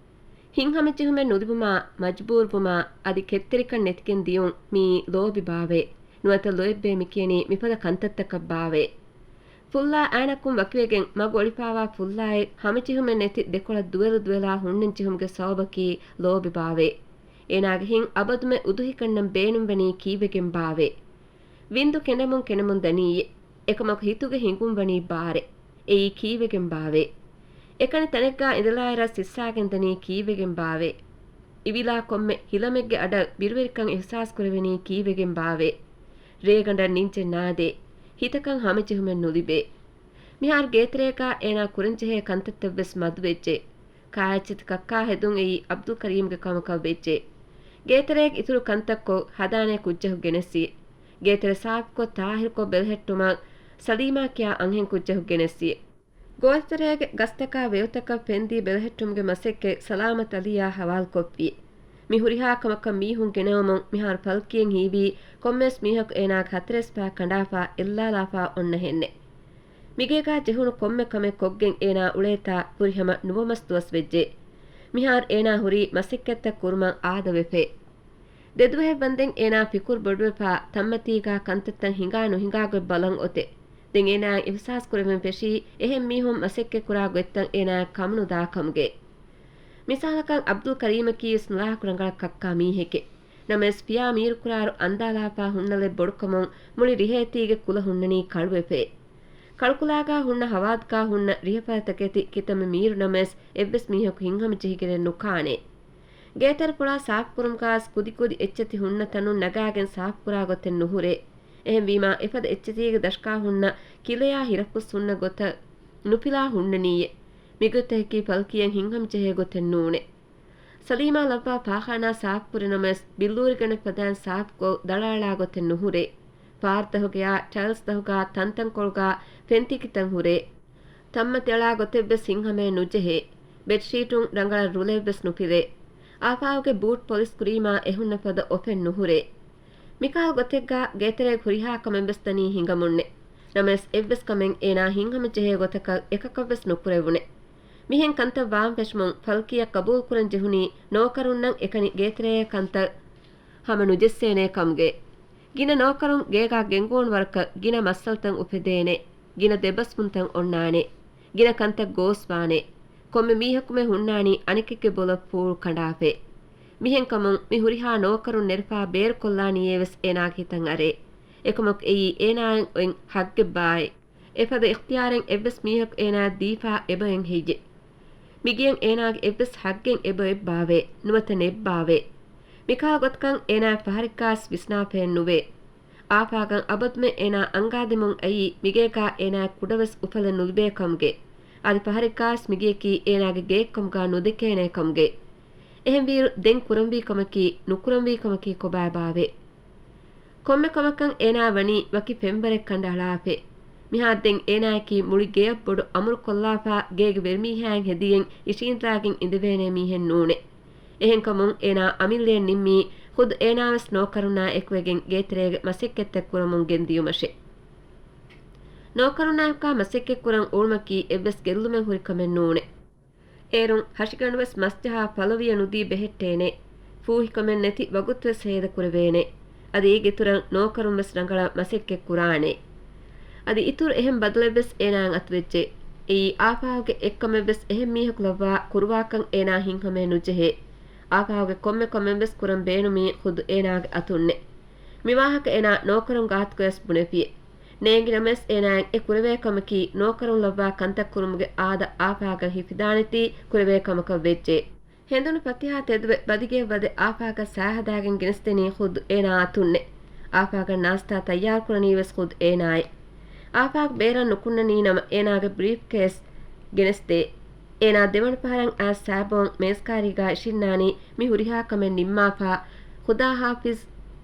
ހިތްހަމަޖެހުމެއް ނުލިބުމާ، މަޖުބޫރުވުމާ، އަދި ކެތްތެރިކަން ނެތިގެން ދިޔުން މިއީ ލޯބި ބާވޭ. ނުވަތަ ލޯތްބޭ މިކިޔަނީ މިފަދަ ކަންތައްތަކަށް ބާވޭ. ފުއްލާ އާނަކުން ވަކިވެގެން މަގު އޮޅިފާވާ ފުއްލާއެއް ހަމަޖެހުމެއް ނެތި ދެކޮޅަށް ދުވެލު ދުވެލާ ހުންނަން ޖެހުމުގެ ސަބަބަކީ ލޯބި ބާވޭ. އޭނާގެ ހިތް އަބަދުމެ އުދުހިކަންނަން ބޭނުންވަނީ ކީއްވެގެން ބާވޭ؟ ވިންދު ކެނޑެމުން ކެނޑެމުން ދަނީއޭ. އެކަމަކު ހިތުގެ ހިނގުން ވަނީ ބާރޭ. އެއީ ކީއްވެގެން ބާވޭ؟ އެކަނި ތަނެއްގާ އިނދެލާއިރަށް ސިއްސާގެން ދަނީ ކީއްވެގެން ބާވޭ؟ އިވިލާ ކޮންމެ ހިލަމެއްގެ އަޑަށް ބިރުވެރިކަން އިޙްސާސް ކުރެވެނީ ކީއްވެގެން ބާވޭ؟ ރޭގަނޑަށް ނިންޖެއް ނާދޭ. ހިތަކަށް ހަމަޖެހުމެއް ނުލިބޭ. މިހާރު ގޭތެރޭގާ އޭނާ ކުރަންޖެހޭ ކަންތައްތައްވެސް މަދުވެއްޖެ. ކާއެއްޗެތި ކައްކާ ހެދުން އެއީ އަބްދުލް ކަރީމްގެ ކަމަކަށް ވެއްޖެ. ގޭތެރޭގެ އިތުރު ކަންތައްކޮށް، ހަދާނޭ ކުއްޖަކު ގެނެސްއި. ގޭތެރެ ސާފުކޮށް، ތާހިރުކޮށް ބެލެހެއްޓުމަށް ސަލީމާ ކިޔާ އަންހެން ކުއްޖަކު ގެނެސްއި. ގޯތަރޭގެ ގަސްތަކާ ވެޔޮތަކަށް ފެންދީ ބެލެހެއްޓުމުގެ މަސައްކަތް ސަލާމަތް އަލީއާ ހަވާލުކޮށްފި. މި ހުރިހާ ކަމަކަށް މީހުން ގެނައުމުން މިހާރު ފަލްކީއަށް ހީވީ ކޮންމެވެސް މީހަކު އޭނާގެ ހަތަރެސް ޕާ ކަނޑާފާ އެއްލާލާފާ އޮންނަހެންނެ. މިގޭގާ ޖެހުނު ކޮންމެ ކަމެއް ކޮށްގެން އޭނާ އުޅޭތާ ފުރިހަމަ ނުވަމަސް ދުވަސް ވެއްޖެ. މިހާރު އޭނާ ހުރީ މަސައްކަތްތައް ކުރުމަށް އާދަވެފައި. ދެދުވަހެއް ވަންދެން އޭނާ ފިކުރު ބޮޑުވެފާ ތަންމަތީގާ ކަންތައްތައް ހިނގާ ނުހިނގާ ގޮތް ބަލަން އޮތެ. ދެން އޭނާއަށް އިޙްސާސް ކުރެވެން ފެށީ އެހެން މީހުން މަސައްކަތް ކުރާ ގޮތްތައް އޭނާއަށް ކަމުނުދާ ކަމުގައި. މިސާލަކަށް އަބްދުލް ކަރީމަކީ ވެސް ނުލާހަކު ރަނގަޅަށް ކައްކާ މީހެކޭ. ނަމަވެސް ފިޔާ މީރުކުރާއިރު އަންދާލާފާ ހުންނަލެއް ބޮޑުކަމުން މުޅި ރިހޭތީގެ ކުލަ ހުންނަނީ ކަޅުވެފައި. ކަޅުކުލާގާ ހުންނަ ހަވާދުގާ ހުންނަ ރިހަފަރަތަކެތި ކިތަންމެ މީރު ނަމަވެސް އެއްވެސް މީހަކު ހިތްހަމަޖެހިގެން ނުކާނެ. ގޭތެރެ ފޮޅާ ސާފުކުރުމުގާވެސް ކުދިކުދި އެއްޗެތި ހުންނަ ތަނުން ނަގާގެން ސާފުކުރާ ގޮތެއް ނުހުރޭ. އެހެންވީމާ އެފަދަ އެއްޗެތީގެ ދަށުގާ ހުންނަ ކިލަޔާ ހިރަފުސް ހުންނަ ގޮތަށް ނުފިލާ ހުންނަނީއޭ. މިގޮތަކަކީ ފަލްކީއަށް ހިތްހަމަޖެހޭ ގޮތެއް ނޫނޭ. ސަލީމާ ލައްވާ ފާޚާނާ ސާފުކުރި ނަމަވެސް، ބިއްލޫރިގަނޑެއް ފަދައިން ސާފުކޮށް ދަޅާއަޅާ ގޮތެއް ނުހުރޭ. ފާރުތަހުގަޔާ، ޓައިލްސްތަހުގާ، ތަންތަންކޮޅުގާ ފެންތިކިތައް ހުރޭ. ތަންމަތިއަޅާ ގޮތެއްވެސް ހިތްހަމައެއް ނުޖެހޭ. ބެޑްޝީޓުން ރަނގަޅަށް ރުލެއްވެސް ނުފިލޭ. އާފާގެ ބޫޓް ޕޮލިސް ކުރީމާ އެހުންނަ ފަދަ އޮފެއް ނުހުރޭ. މިކަހަލަ ގޮތެއްގާ ގޭތެރޭގެ ހުރިހާ ކަމެއްވެސް ދަނީ ހިނގަމުންނެ. ނަމަވެސް އެއްވެސް ކަމެއް އޭނާ ހިތްހަމަޖެހޭ ގޮތަކަށް އެކަކަށްވެސް ނުކުރެވުނެ. މިހެން ކަންތައް ވާން ފެށުމުން ފަލްކީއަށް ގަބޫލުކުރަން ޖެހުނީ ނޯކަރުންނަށް އެކަނި ގޭތެރޭގެ ކަންތައް ހަމަ ނުޖެއްސޭނޭ ކަމުގައި. ގިނަ ނޯކަރުން ގޭގާ ގެންގުޅުނު ވަރަކަށް ގިނަ މައްސަލަތައް އުފެދޭނެ. ގިނަ ދެބަސްވުންތައް އޮންނާނެ. ގިނަ ކަންތައް ގޯސްވާނެ. ކޮންމެ މީހަކުމެ ހުންނާނީ އަނެކެއްގެ ބޮލަށް ފޫޅު ކަނޑާފައި. މިހެންކަމުން މި ހުރިހާ ނޯކަރުން ނެރެފާ ބޭރުކޮށްލާނީއޭވެސް އޭނާގެ ހިތަށް އަރޭ. އެކަމަކު އެއީ އޭނާއަށް އޮތް ހައްގެއްބާއޭ. އެފަދަ އިޚްތިޔާރެއް އެއްވެސް މީހަކު އޭނާއަށް ދީފާ އެބައެއް ހެއްޔެ؟ މިގެއަށް އޭނާގެ އެއްވެސް ހައްގެއް އެބައޮތްބާވޭ؟ ނުވަތަ ނެއްބާވޭ؟ މިކަހަލަ ގޮތަކަށް އޭނާއަށް ފަހަރެއްގާސް ވިސްނާފައެއް ނުވޭ. އާފާގަށް އަބަދުމެ އޭނާ އަންގާދިމުން އައީ މިގޭގާ އޭނާއަށް ކުޑަވެސް އުފަލެއް ނުލިބޭ ކަމުގެ. އަދި ފަހަރެއްގާސް މިގެއަކީ އޭނާގެ ގެއެއްކަމުގާ ނުދެކޭނޭ ކަމުގެ. އެހެންވީއިރު ދެން ކުރަންވީ ކަމަކީ ނުކުރަންވީ ކަމަކީ ކޮބާބާވޭ؟ ކޮންމެ ކަމަކަށް އޭނާ ވަނީ ވަކި ފެންވަރެއް ކަނޑައަޅާފައި. މިހާ ދެން އޭނާއަކީ މުޅި ގެޔަށް ބޮޑު އަމުރު ކޮށްލާފާ ގޭގެ ވެރިމީހާއިން ހެދިގެން އިށީނދާގެން އިނދެވޭނޭ މީހެއް ނޫނޭ. އެހެންކަމުން އޭނާ އަމިއްލައަށް ނިންމީ ޚުދު އޭނާވެސް ނޯކަރުންނާ އެކުވެގެން ގޭތެރޭގެ މަސައްކަތްތައް ކުރަމުން ގެންދިޔުމަށެ. ނޯކަރުންނާއެކާ މަސައްކަތްކުރަން އުޅުމަކީ އެއްވެސް ގެއްލުމެއް ހުރި ކަމެއް ނޫނޭ. އޭރުން ހަށިގަނޑުވެސް މަސްޖަހާ ފަލުވިޔަ ނުދީ ބެހެއްޓޭނެ. ފޫހިކަމެއް ނެތި ވަގުތުވެސް ހޭދަކުރެވޭނެ. އަދި އޭގެ އިތުރަށް ނޯކަރުންވެސް ރަނގަޅަށް މަސައްކަތް ކުރާނެ. އަދި އިތުރު އެހެން ބަދަލެއްވެސް އޭނާއަށް އަތުވެއްޖެ. އެއީ އާފާގެ އެއްކަމެއްވެސް އެހެން މީހަކު ލައްވާ ކުރުވާކަން އޭނާ ހިތްހަމައެއް ނުޖެހޭ. އާފާގެ ކޮންމެ ކަމެއްވެސް ކުރަން ބޭނުމީ ޚުދު އޭނާގެ އަތުންނެ. މިވާހަކަ އޭނާ ނޯކަރުން ގާތުގަޔަސް ބުނެފިއެ. ނޭނގި ނަމަވެސް އޭނާއަށް އެ ކުރެވޭ ކަމަކީ ނޯކަރުން ލައްވާ ކަންތައް ކުރުމުގެ އާދަ އާފާގަށް ހިފިދާނެތީ ކުރެވޭ ކަމަކަށް ވެއްޖެ. ހެނދުނު ފަތިހާ ތެދުވެ ބަދިގެޔަށް ވަދެ އާފާގަށް ސާހަދާގެން ގެނެސްދެނީ ޚުދު އޭނާ އަތުންނެ. އާފާގަށް ނާސްތާ ތައްޔާރުކުރަނީވެސް ޚުދު އޭނާއެ. އާފާގް ބޭރަށް ނުކުންނަނީ ނަމަ އޭނާގެ ބްރީފްކޭސް ގެނެސްދޭ. އޭނާ ދެވަނަ ފަހަރަށް އައިސް ސާބޯން މޭޒްކާރީގާ އިށިންނާނީ މި ހުރިހާ ކަމެއް ނިންމާފާ، ޚުދާ ހާފިޒް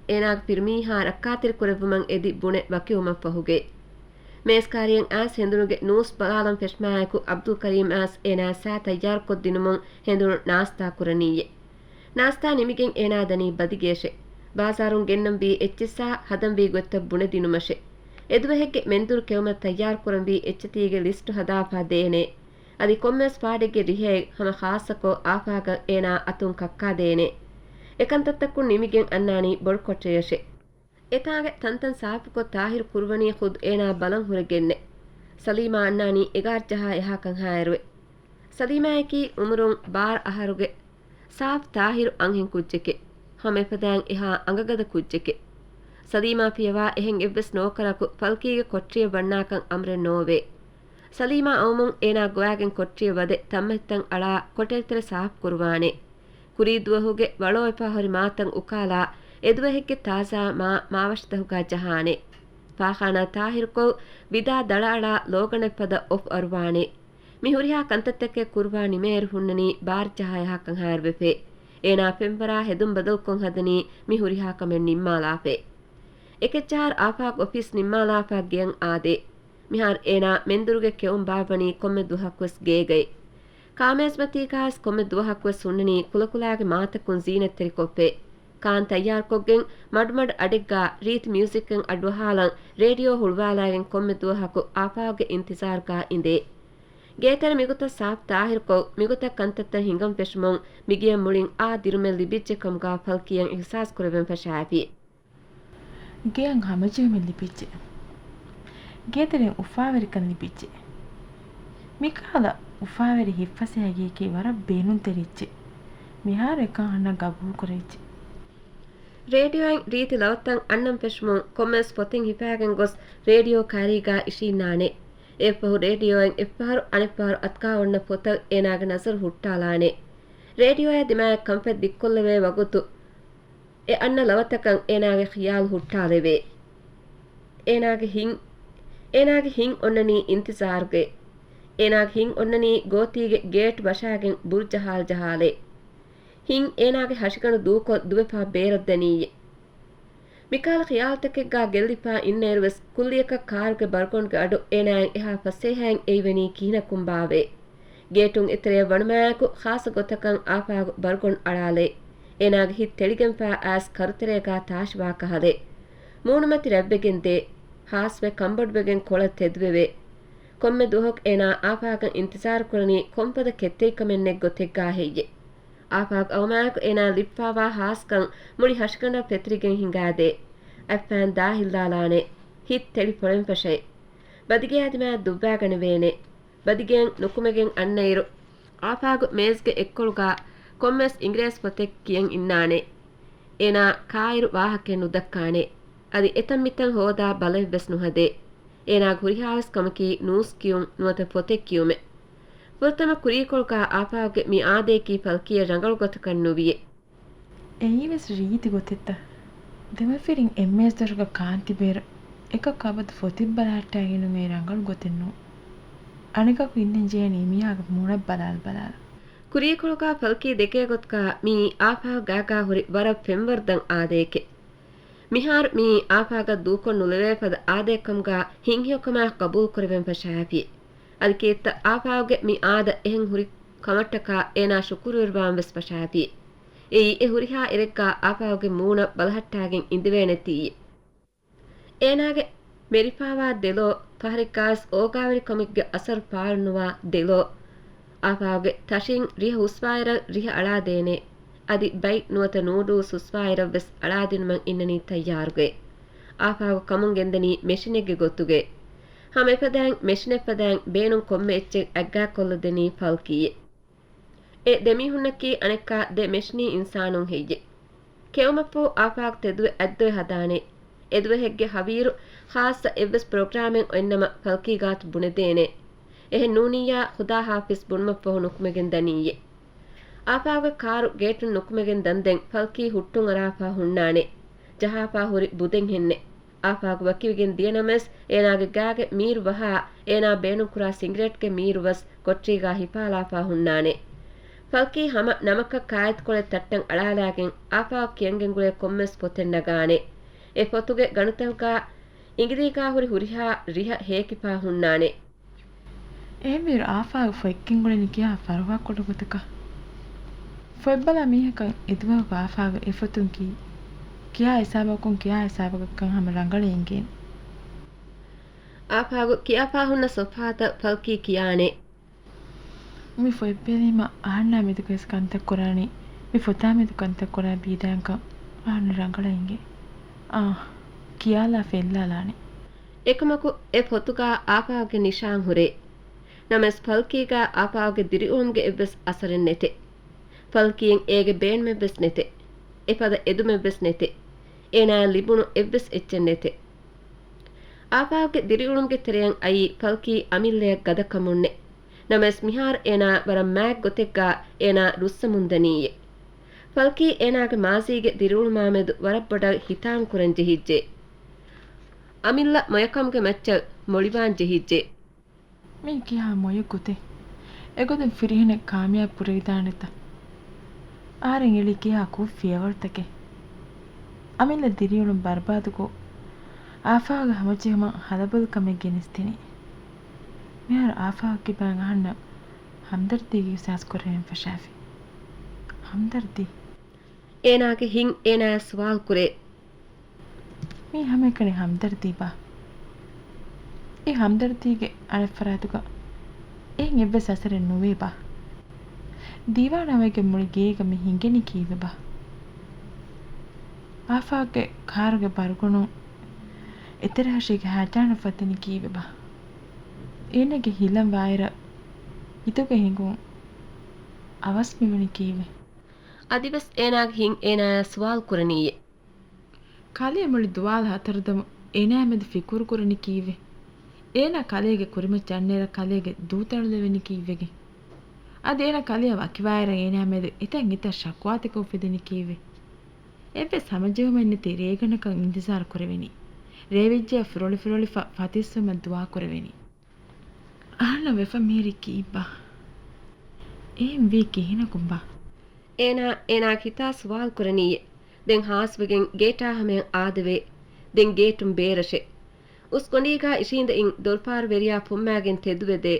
އޭނާގެ ފިރިމީހާ ރައްކާތެރިކުރެއްވުމަށް އެދި ބުނެ ވަކިވުމަށްފަހުގެ. މޭޒްކާރިއަށް އައިސް ހެނދުނުގެ ނޫސް ބަލާލަން ފެށުމާއެކު އަބްދުލް ކަރީމް އައިސް އޭނާއަށް ސާ ތައްޔާރުކޮށްދިނުމުން ހެނދުނު ނާސްތާ ކުރަނީއޭ. ނާސްތާ ނިމިގެން އޭނާ ދަނީ ބަދިގެޔަށެ. ބާޒާރުން ގެންނަންވީ އެއްޗިއްސާ ހަދަންވީ ގޮތްތައް ބުނެދިނުމަށެ. އެދުވަހެއްގެ މެންދުރު ކެއުމަށް ތައްޔާރުކުރަންވީ އެއްޗެތީގެ ލިސްޓު ހަދާފާ ދޭނެ. އަދި ކޮންމެވެސް ފާޑެއްގެ ރިހައެއް ހަމަ ޚާއްޞަކޮށް އާފާގަށް އޭނާ އަތުން ކައްކާދޭނެ. އެކަންތައްތަކުން ނިމިގެން އަންނާނީ ބޮޑު ކޮޓަރިއަށެ. އެތާނގެ ތަންތަން ސާފުކޮށް ތާހިރު ކުރުވަނީ ޚުދު އޭނާ ބަލަން ހުރެގެންނެ. ސަލީމާ އަންނާނީ އެގާރަ ޖަހާ އެހާކަން ހާއިރުވެ. ސަލީމާއަކީ އުމުރުން ބާރަ އަހަރުގެ ސާފު ތާހިރު އަންހެން ކުއްޖެކެ. ހަމަ އެފަދައިން އެހާ އަނގަގަދަ ކުއްޖެކެ. ސަލީމާ ފިޔަވާ އެހެން އެއްވެސް ނޯކަރަކު ފަލްކީގެ ކޮޓަރިއަށް ވަންނާކަން އަމުރެއް ނޯވޭ. ސަލީމާ އައުމުން އޭނާ ގޮވާގެން ކޮޓަރިއަށް ވަދެ ތައްމަތިތައް އަޅާ ކޮޓަރިތެރެ ސާފު ކުރުވާނެ. ކުރީ ދުވަހުގެ ވަޅޯވެފާ ހުރި މާތައް އުކާލާ އެދުވަހެއްގެ ތާޒާ މާ މާވަށިތަކުގާ ޖަހާނެ. ފާޚާނާ ތާހިރުކޮށް ވިދާ ދަޅައަޅާ ލޯގަނޑެއް ފަދަ އޮފް އަރުވާނެ. މި ހުރިހާ ކަންތައްތަކެއް ކުރުވާ ނިމޭއިރު ހުންނަނީ ބާރަ ޖަހާ އެހާކަން ހާއިރުވެފައި. އޭނާ ފެންވަރާ ހެދުން ބަދަލުކޮށް ހަދަނީ މި ހުރިހާ ކަމެއް ނިންމާލާފައި. އެކެއްޗަހާރަ އާފާގް އޮފީސް ނިންމާލާފާ ގެޔަށް އާދޭ. މިހާރު އޭނާ މެންދުރުގެ ކެއުން ބާއްވަނީ ކޮންމެ ދުވަހަކުވެސް ގޭގައި. ކާމޭޒްމަތީގާވެސް ކޮންމެ ދުވަހަކުވެސް ހުންނަނީ ކުލަކުލާގެ މާތަކުން ޒީނަތްތެރިކޮށްފައި. ކާން ތައްޔާރުކޮށްގެން މަޑުމަޑު އަޑެއްގާ ރީތި މިއުޒިކެއް އަޑުއަހާލަން ރޭޑިއޯ ހުޅުވާލާގެން ކޮންމެ ދުވަހަކު އާފާގްގެ އިންތިޒާރުގާ އިނދޭ. ގޭތެރެ މިގޮތަށް ސާފު ތާހިރުކޮށް، މިގޮތަށް ކަންތައްތައް ހިނގަން ފެށުމުން މިގެޔަށް މުޅިން އާ ދިރުމެއް ލިބިއްޖެ ކަމުގާ ފަލްކީއަށް އިހްސާސް ކުރެވެން ފަށާފި. ގެޔަށް ހަމަޖެހުމެއް ލިބިއްޖެ. ގޭތެރެއިން އުފާވެރިކަން ލިބިއްޖެ. މިކަހަލަ އުފާވެރި ހިތްފަސޭހަ ގެޔަކީ ވަރަށް ބޭނުންތެރި އެއްޗެއް. މިހާރު އެކަން އަންނަން ގަބޫލުކުރެވިއްޖެ. ރޭޑިއޯއިން ރީތި ލަވަތައް އަންނަން ފެށުމުން ކޮންމެވެސް ފޮތެއް ހިފާގެން ގޮސް ރޭޑިއޯ ކާރީގާ އިށީންނާނެ. އެއަށްފަހު ރޭޑިއޯއިން އެއްފަހަރު އަނެއްފަހަރު އަތުގާ އޮންނަ ފޮތަށް އޭނާގެ ނަޒަރު ހުއްޓާލާނެ. ރޭޑިއޯއާ ދިމާއަށް ކަންފަތް ދިއްކޮށްލެވޭ ވަގުތު އެ އަންނަ ލަވަތަކަށް އޭނާގެ ޚިޔާލު ހުއްޓާލެވޭ. އޭނާގެ ހިތް، އޭނާގެ ހިތް އޮންނަނީ އިންތިޒާރުގައި. އޭނާގެ ހިތް އޮންނަނީ ގޯތީގެ ގޭޓް ވަށާގެން ބުރު ޖަހާލަ ޖަހާލައި. ހިތް އޭނާގެ ހަށިގަނޑު ދޫކޮށް ދުވެފާ ބޭރަށް ދަނީއޭ. މިކަހަލަ ޚިޔާލުތަކެއްގާ ގެއްލިފާ އިންނައިރުވެސް ކުއްލިއަކަށް ކާރުގެ ބަރުގޮނޑުގެ އަޑު އޭނާއަށް އެހާ ފަސޭހައިން އެއިވެނީ ކިހިނަކުންބާވައޭ. ގޭޓުން އެތެރެއަށް ވަނުމާއެކު ޚާއްޞަ ގޮތަކަށް އާފާގު ބަރުގޮނޑު އަޅާލައި. އޭނާގެ ހިތް ތެޅިގެންފާ އައިސް ކަރުތެރޭގާ ތާށިވާ ކަހަލެއް. މޫނުމަތި ރަތްވެގެން ދޭ. ހާސްވެ ކަނބޮޑުވެގެން ކޮޅަށް ތެދުވެވޭ. ކޮންމެ ދުވަހަކު އޭނާ އާފާގަށް އިންތިޒާރު ކުރަނީ ކޮންފަދަ ކެތްތެރިކަމެއް ނެތް ގޮތެއްގާ ހެއްޔެ؟ އާފާގު އަވަމާއެކު އޭނާ ލިބިފާވާ ހާސްކަން މުޅި ހަށިގަނޑަށް ފެތުރިގެން ހިނގާދޭ. އަތްފައިން ދާހިއްލާލާނެ. ހިތް ތެޅި ފޮޅެންފަށައި. ބަދިގެޔާ ދިމާއަށް ދުއްވާގަނެވޭނެ. ބަދިގެއަށް ނުކުމެގެން އަންނައިރު، އާފާގު މޭޒްގެ އެއްކޮޅުގާ ކޮންމެސް އިނގިރޭސި ފޮތެއް ކިޔަން އިންނާނެ. އޭނާ ކާއިރު ވާހަކައެއް ނުދައްކާނެ. އަދި އެތަންމިތަން ހޯދާ ބަލައެއްވެސް ނުހަދޭ. އޭނާގެ ހުރިހާވެސް ކަމަކީ ނޫސް ކިޔުން ނުވަތަ ފޮތެއް ކިޔުމެއް. ފުރަތަމަ ކުރީކޮޅުގާ އާފާގުގެ މި އާދަޔަކީ ފަލްކީއަށް ރަނގަޅު ގޮތަކަށް ނުވިޔޭ. އެއީވެސް ރީތި ގޮތެއްތަ؟ ދެމަފިރިން އެއްމޭޒް ދޮށުގަ ކާންތިބޭރު އެކަކު އަބަދު ފޮތެއް ބަލަހައްޓާ އިނުން އެއީ ރަނގަޅު ގޮތެއް ނޫން. އަނެކަކު އިންނަން ޖެހޭނީ މީހާގެ މޫނަށް ބަލާލަ ބަލާލަ. ކުރީކޮޅުގާ ފަލްކީ ދެކޭ ގޮތަކާ މިއީ އާފާގު ގާގާ ހުރި ވަރަށް ފެންވަރުދަން އާދަޔެކޭ. މިހާރު މިއީ އާފާގަށް ދޫކޮށް ނުލެވޭ ފަދަ އާދަޔަކަމުގާ ހިތްހެޔޮކަމާ ގަބޫލު ކުރެވެން ފަށާފި. އަދި ކީއްތަ އާފާގުގެ މި އާދަ އެހެން ހުރި ކަމަށްޓަކާ އޭނާ ޝުކުރުވެރިވާން ވެސް ފަށާފި. އެއީ އެ ހުރިހާ އިރެއްގާ އާފާގުގެ މޫނަށް ބަލަހައްޓާގެން އިނދެވޭނެތީ. އޭނާގެ މެރިފާވާ ދެލޯ، ފަހަރެއްގާވެސް އޯގާވެރިކަމެއްގެ އަސަރު ފާޅުނުވާ ދެލޯ، އާފާގުގެ ތަށިން ރިހަ ހުސްވާއިރަށް ރިހަ އަޅާދޭނެ. އަދި ބަތް ނުވަތަ ނޫޑުލްސް ހުސްވާއިރަށްވެސް އަޅާދިނުމަށް އިންނަނީ ތައްޔާރުގައި. އާފާގު ކަމުން ގެންދަނީ މެޝިނެއްގެ ގޮތުގައި. ހަމަ އެފަދައިން މެޝިނެއް ފަދައިން ބޭނުން ކޮންމެ އެއްޗެއް އައްގާކޮށްލަދެނީ ފަލްކީއެއް. އެ ދެމީހުންނަކީ އަނެއްކާ ދެ މެޝިނީ އިންސާނުން ހެއްޔެ؟ ކެއުމަށްފަހު އާފާގު ތެދުވެ އަތްދޮވެ ހަދާނެ. އެދުވަހެއްގެ ހަވީރު ޚާއްޞަ އެއްވެސް ޕްރޮގްރާމެއް އޮތްނަމަ ފަލްކީ ގާތު ބުނެދޭނެ. އެހެން ނޫނިއްޔާ ޚުދާ ހާފިޒް ބުނުމަށްފަހު ނުކުމެގެން ދަނީއޭ. އާފާގުގެ ކާރު ގޭޓުން ނުކުމެގެން ދަންދެން ފަލްކީ ހުއްޓުން އަރާފާ ހުންނާނެ. ޖަހާފާ ހުރި ބުދެއްހެންނެއް. އާފާގު ވަކިވެގެން ދިޔަނަމަވެސް، އޭނާގެ ގާގެ މީރު ވަހާ، އޭނާ ބޭނުންކުރާ ސިނގިރޭޓްގެ މީރުވަސް ކޮޓަރީގާ ހިފާލާފާ ހުންނާނެ. ފަލްކީ ހަމަ ނަމަކަށް ކާއެތުކޮޅެއް ތައްޓަން އަޅާލާގެން އާފާގު ކިޔަންގެންގުޅޭ ކޮންމެސް ފޮތެއް ނަގާނެ. އެ ފޮތުގެ ގަނޑުތަކުގާ އިނގިލީގާ ހުރި ހުރިހާ ރިހަ ހޭކިފާ ހުންނާނެ. އެހެންވީރު އާފާގު ފޮތްކިން ގުޅެނީ ކިހާ ފަރުވާކުޑަ ގޮތަކަށް؟ ފޮތްބަލާ މީހަކަށް އެދުވަހަކު އާފާގު އެ ފޮތުން ކީ، ކިޔާ ހިސާބަކުން ކިޔާ ހިސާބަކަށްކަން ހަމަ ރަނގަޅޭ އިނގޭނެ. އާފާގު ކިޔާފާ ހުންނަ ސޮފްހާތައް ފަލްކީ ކިޔާނެ. މި ފޮތް ބެލީމަ އަހަންނާ މެދުގައި ވެސް ކަންތައް ކުރާނީ، މި ފޮތާ މެދު ކަންތައް ކުރާ ބީދާންކަން އަހަންނަށް ރަނގަޅަށް އިނގޭ. އާ، ކިޔާލާ ފެއްލާލާނެ. އެކަމަކު އެ ފޮތުގާ އާފާގުގެ ނިޝާން ހުރޭ. ނަމަވެސް ފަލްކީގާ އާފާގުގެ ދިރިއުޅުމުގެ އެއްވެސް އަސަރެއް ނެތެ. ފަލްކީއަށް އޭގެ ބޭނުމެއްވެސް ނެތެ. އެފަދަ އެދުމެއްވެސް ނެތެ. އޭނާއަށް ލިބުނު އެއްވެސް އެއްޗެއް ނެތެ. އާފާގުގެ ދިރިއުޅުމުގެ ތެރެއަށް އައީ ފަލްކީ އަމިއްލަޔަށް ގަދަކަމުންނެ. ނަމަވެސް މިހާރު އޭނާ ވަރަށް މާތް ގޮތެއްގާ އޭނާ ރުއްސަމުންދަނީއޭ. ފަލްކީ އޭނާގެ މާޒީގެ ދިރިއުޅުމާމެދު ވަރަށް ބޮޑަށް ހިތާން ކުރަން ޖެހިއްޖެ. އަމިއްލަ މޮޔަކަމުގެ މައްޗަށް މޮޅިވާން ޖެހިއްޖެ. މީ ކިހާ މޮޔަ ގޮތެއް؟ އެގޮތުން ފިރިހެނެއް ކާމިޔާބު ކުރެވިދާނެތަ؟ އަހަރެން އެޅީ ކިހާ ކުށް ފިޔަވަޅުތަކެއް؟ އަމިއްލަ ދިރިއުޅުން ބަރުބާދުކޮށް، އާފާގުގެ ހަމަޖެހުމަށް ހަލަބޮލުކަމެއް ގެނެސްދިނީ. މިހާރު އާފާގު ކިބައިން އަހަންނަށް ހަމްދަރްދީގެ އިޙްސާސް ކުރެވެން ފަށާފި. ހަމްދަރްދީ؟ އޭނާގެ ހިތް އޭނާއަށް ސުވާލު ކުރޭ. މީ ހަމައެކަނި ހަމްދަރްދީބާ؟ އެ ހަމްދަރްދީގެ އަނެއްފަރާތުގަ އެހެން އެއްވެސް އަސަރެއް ނުވޭބާ؟ ދީވާނާވެގެން މުޅި ގޭގަ މި ހިނގެނީ ކީއްވެބާ؟ އާފާގުގެ ކާރުގެ ބަރުގަނޑުން އެތެރެހަށީގެ ހައިޖާނު ފަތުނީ ކީއްވެބާ؟ އޭނާގެ ހިލަން ވާއިރަށް ހިތުގަ ހިނގުން އަވަސް މިވަނީ ކީއްވެ؟ އަދިވެސް އޭނާގެ ހިތް އޭނާއާ ސުވާލު ކުރަނީއޭ. ކަލޭ މުޅި ދުވާލު ހަތަރުދަމު އޭނާއާ މެދު ފިކުރު ކުރަނީ ކީއްވެ؟ އޭނާ ކަލޭގެ ކުރިމައްޗަށް އަންނައިރަށް ކަލޭގެ ދޫ ތަޅުލެވެނީ ކީއްވެގެން؟ އަދި އޭނާ ކަލެޔަށް ވަކިވާއިރަށް އޭނާއާ މެދު އެތަން އެތައް ޝަކުވާތަކެއް އުފެދެނީ ކީއްވެ؟ އެއްވެސް ހަމަޖެހުމެއް ނެތި ރޭގަނޑަކަށް އިންތިޒާރު ކުރެވެނީ. ރޭވެއްޖެޔާ ފުރޮޅިފުރޮޅިފަ ފަތިއްސުމަށް ދުޢާ ކުރެވެނީ. އަހަންނަށް ވެފަ މިހިރީ ކީއްބާ؟ އެހެން ވީ ކިހިނަކުންބާ؟ އޭނާ، އޭނާގެ ހިތާ ސުވާލު ކުރަނީއޭ. ދެން ހާސްވެގެން ގޭޓާ ހަމަޔަށް އާދެވޭ. ދެން ގޭޓުން ބޭރަށޭ. އުސްގޮނޑީގާ އިށީނދެއިން ދޮރުފާރު ވެރިޔާ ފުއްމާގެން ތެދުވެދޭ.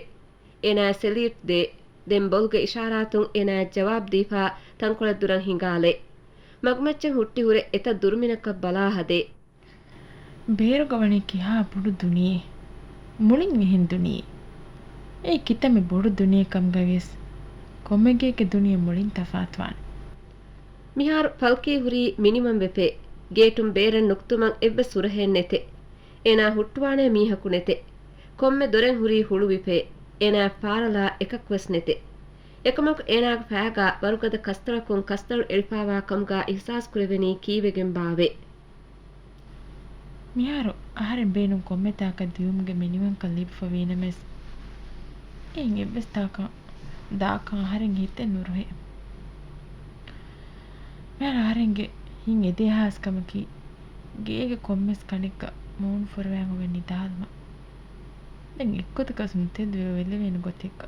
އޭނާއަށް ސެލިއުޓް ދޭ. ދެން ބޮލުގެ އިޝާރާތުން އޭނާއަށް ޖަވާބު ދީފާ ތަންކޮޅެއް ދުރަށް ހިނގާލޭ. މަގުމައްޗަށް ހުއްޓި ހުރެ އެތައް ދުރުމިނަކަށް ބަލާ ހަދޭ. ބޭރުގަ ވަނީ ކިހާ ބޮޑު ދުނިޔެއެއް. މުޅިން އެހެން ދުނިޔެއެއް. އެއީ ކިތަންމެ ބޮޑު ދުނިޔެއެއް ކަމުގައި ވިޔަސް، ކޮންމެ ގެއެއްގެ ދުނިޔެ މުޅިން ތަފާތުވާނެ. މިހާރު ފަލްކީ ހުރީ މިނިވަން ވެފޭ. ގޭޓުން ބޭރަށް ނުކުތުމަށް އެއްވެސް ހުރަހެއް ނެތޭ. އޭނާ ހުއްޓުވާނޭ މީހަކު ނެތޭ. ކޮންމެ ދޮރެއް ހުރީ ހުޅުވިފޭ. އޭނާއަށް ފާރަލާ އެކަކުވެސް ނެތޭ. އެކަމަކު އޭނާގެ ފައިގާ ވަރުގަދަ ކަސްތަޅަކުން ކަސްތަޅު އެޅިފާވާ ކަމުގާ އިހްސާސް ކުރެވެނީ ކީއްވެގެން ބާވޭ؟ މިހާރު އަހަރެން ބޭނުން ކޮންމެ ތާކަށް ދިޔުމުގެ މިނިވަންކަން ލިބިފަ ވީނަމަވެސް، އެއިން އެއްވެސް ތާކަށް ދާކަށް އަހަރެންގެ ހިތެއް ނުރުހޭ. މިހާރު އަހަރެންގެ ހިތް އެދޭ ހާސް ކަމަކީ، ގޭގެ ކޮންމެސް ކަނޑެއްގަ މޫނު ފުރަވައި އޮވެ ނިދާލުމަށް. ދެން އެއްގޮތަކަސް ނުތެދުވެ ވެލެވޭނެ ގޮތެއްގަ.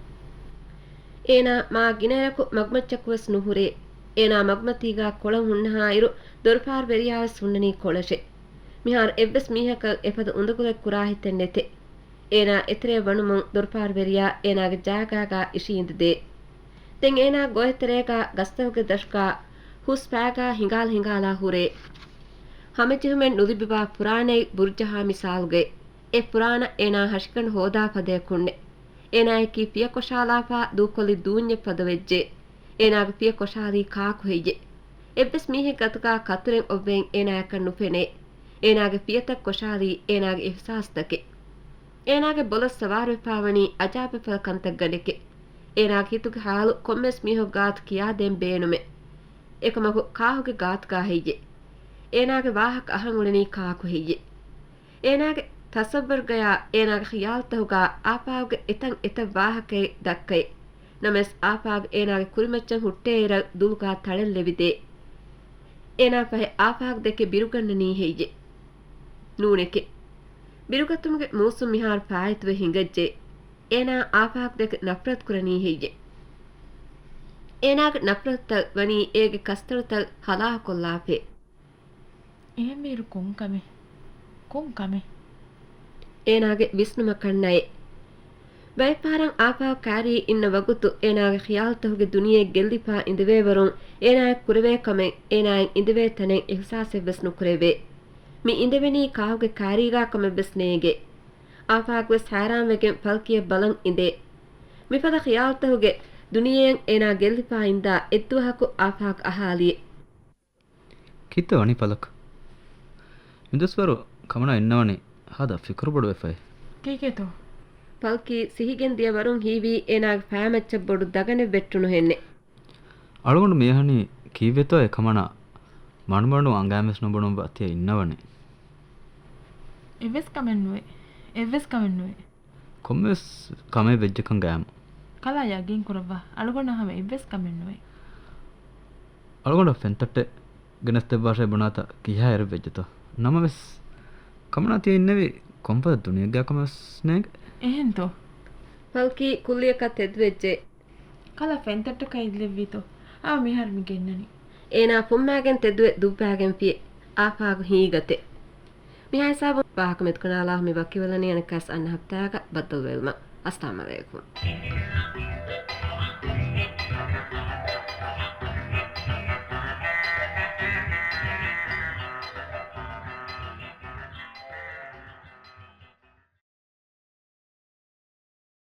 އޭނާ މާ ގިނައިރަކު މަގުމައްޗަކުވެސް ނުހުރޭ. އޭނާ މަގުމަތީގާ ކޮޅަށް ހުންނަހާއިރު، ދޮރުފާރުވެރިޔާވެސް ހުންނަނީ ކޮޅަށޭ. މިހާރު އެއްވެސް މީހަކަށް އެފަދަ އުނދަގުލެއް ކުރާ ހިތެއް ނެތޭ. އޭނާ އެތެރެއަށް ވަނުމުން ދޮރުފާރުވެރިޔާ އޭނާގެ ޖާގާގާ އިށީނދެދޭ. ދެން އޭނާ ގޮއެތެރޭގާ ގަސްތަކުގެ ދަށުގާ ހުސް ފައިގާ ހިނގާލަ ހިނގާލާ ހުރޭ. ހަމަޖެހުމެއް ނުލިބިވާ ފުރާނައި ބުރުޖަހާ މިސާލުގައި. އެ ފުރާނަ އޭނާ ހަށިގަނޑު ހޯދާ ފަދަޔަކުންނެ. އޭނާއަކީ ފިޔަ ކޮށާލާފާ ދޫކޮށްލި ދޫންޏެއް ފަދަ ވެއްޖެ. އޭނާގެ ފިޔަ ކޮށާލީ ކާކު ހެއްޔެ؟ އެއްވެސް މީހެއް ގަތުގާ ކަތުރެއް އޮއްވެން އޭނާއަކަށް ނުފެނޭ. އޭނާގެ ފިޔަތައް ކޮށާލީ އޭނާގެ އިހްސާސްތަކެއް. އޭނާގެ ބޮލަށް ސަވާރުވެފާވަނީ އަޖާބެއްފަދަ ކަންތައްގަނޑެކެ. އޭނާގެ ހިތުގެ ހާލު ކޮންމެސް މީހަކު ގާތު ކިޔާދޭން ބޭނުމެއް. އެކަމަކު ކާކުގެ ގާތުގާ ހެއްޔެ؟ އޭނާގެ ވާހަކަ އަހަން އުޅެނީ ކާކު ހެއްޔެ؟ އޭނާގެ ތަސައްވަރުގަޔާ އޭނާގެ ޚިޔާލުތަކުގާ އާފާގުގެ އެތަން އެތައް ވާހަކައެއް ދައްކައި. ނަމަވެސް އާފާގު އޭނާގެ ކުރިމައްޗަށް ހުއްޓޭއިރަށް ދުލުގާ ތަޅެއް ލެވިދޭ. އޭނާ ފަހެ އާފާގު ދެކެ ބިރުގަންނަނީ ހެއްޔެ؟ ނޫނެކެ. ބިރުގަތުމުގެ މޫސުން މިހާރު ފާއިތުވެ ހިނގައްޖެ. އޭނާ އާފާގު ދެކެ ނަފްރަތު ކުރަނީ ހެއްޔެ؟ އޭނާގެ ނަފްރަތުތައް ވަނީ އޭގެ ކަސްތަޅުތައް ހަލާކޮށްލާފައި. އެހެންވީއިރު ކޮން ކަމެއް؟ ކޮން ކަމެއް؟ އޭނާގެ ވިސްނުމަކަށް ނައެއް. ބައެއްފަހަރަށް އާފާގު ކާރީ އިންނަ ވަގުތު އޭނާގެ ޚިޔާލުތަކުގެ ދުނިޔެ ގެއްލިފާ އިނދެވޭވަރުން އޭނާއަށް ކުރެވޭ ކަމެއް އޭނާއަށް އިނދެވޭ ތަނެއް އިހްސާސެއްވެސް ނުކުރެވޭ. މި އިނދެވެނީ ކާކުގެ ކާރީގާ ކަމެއްވެސް ނޭނގޭ. އާފާގުވެސް ހައިރާންވެގެން ފަލްކީއަށް ބަލަން އިނދޭ. މިފަދަ ޚިޔާލުތަކުގެ ދުނިޔެއަށް އޭނާ ގެއްލިފާ އިންދާ އެއްދުވަހަކު އާފާގު އަހާލިއެއް. ކިތައް ވަނީ ފަލަކް؟ މިދުވަސްވަރު ކަމަނާ އިންނަވަނީ ހާދަ ފިކުރުބޮޑުވެފައި. ކީކޭތޯ؟ ފަލްކީ ސިހިގެން ދިޔަ ވަރުން ހީވީ އޭނާގެ ފައިމައްޗަށް ބޮޑު ދަގަނެއް ވެއްޓުނުހެންނެ. އަޅުގަނޑު މިއަހަނީ ކީއްވެތޯއޭ ކަމަނާ މަޑުމަޑުން އަނގައިންވެސް ނުބުނުއްވާ ތިޔަ އިންނަވަނީ. އެއްވެސް ކަމެއް ނުވޭ. އެއްވެސް ކަމެއް ނުވޭ. ކޮންމެވެސް ކަމެއް ވެއްޖެކަން ގައިމު. ކަލާ ޔަގީން ކުރައްވާ. އަޅުގަނޑަށް ހަމަ އެއްވެސް ކަމެއް ނުވޭ. އަޅުގަނޑަށް ފެންތައްޓެއް ގެނެސްދެއްވާށޭ ބުނާތަ ކިހާ އެރެއް ވެއްޖެތޯ. ނަމަވެސް ކަމަނާ ތިޔަ އިންނެވީ ކޮންފަދަ ދުނިޔެއްގާ ކަމެއްވެސް ނޭނގެ. އެހެންތޯ؟ ފަލްކީ ކުއްލިއަކަށް ތެދުވެއްޖެ. ކަލާ ފެންތައްޓަކަށް އެއްލެއްވީތޯ؟ އާ މިހާރު މި ގެންނަނީ. އޭނާ ފުއްމާގެން ތެދުވެ ދުއްވާގެންފިއެ. އާފާގު ހީގަތެ. މިހާ ހިސާބުން ވާހަކަ މެދުކަނާލާ މި ވަކިވެލަނީ އަނެއްކާސް އަންނަ ހަފްތާގަ ބައްދަލުވެލުމަށް. އައްސަލާމް އަލައިކުމް.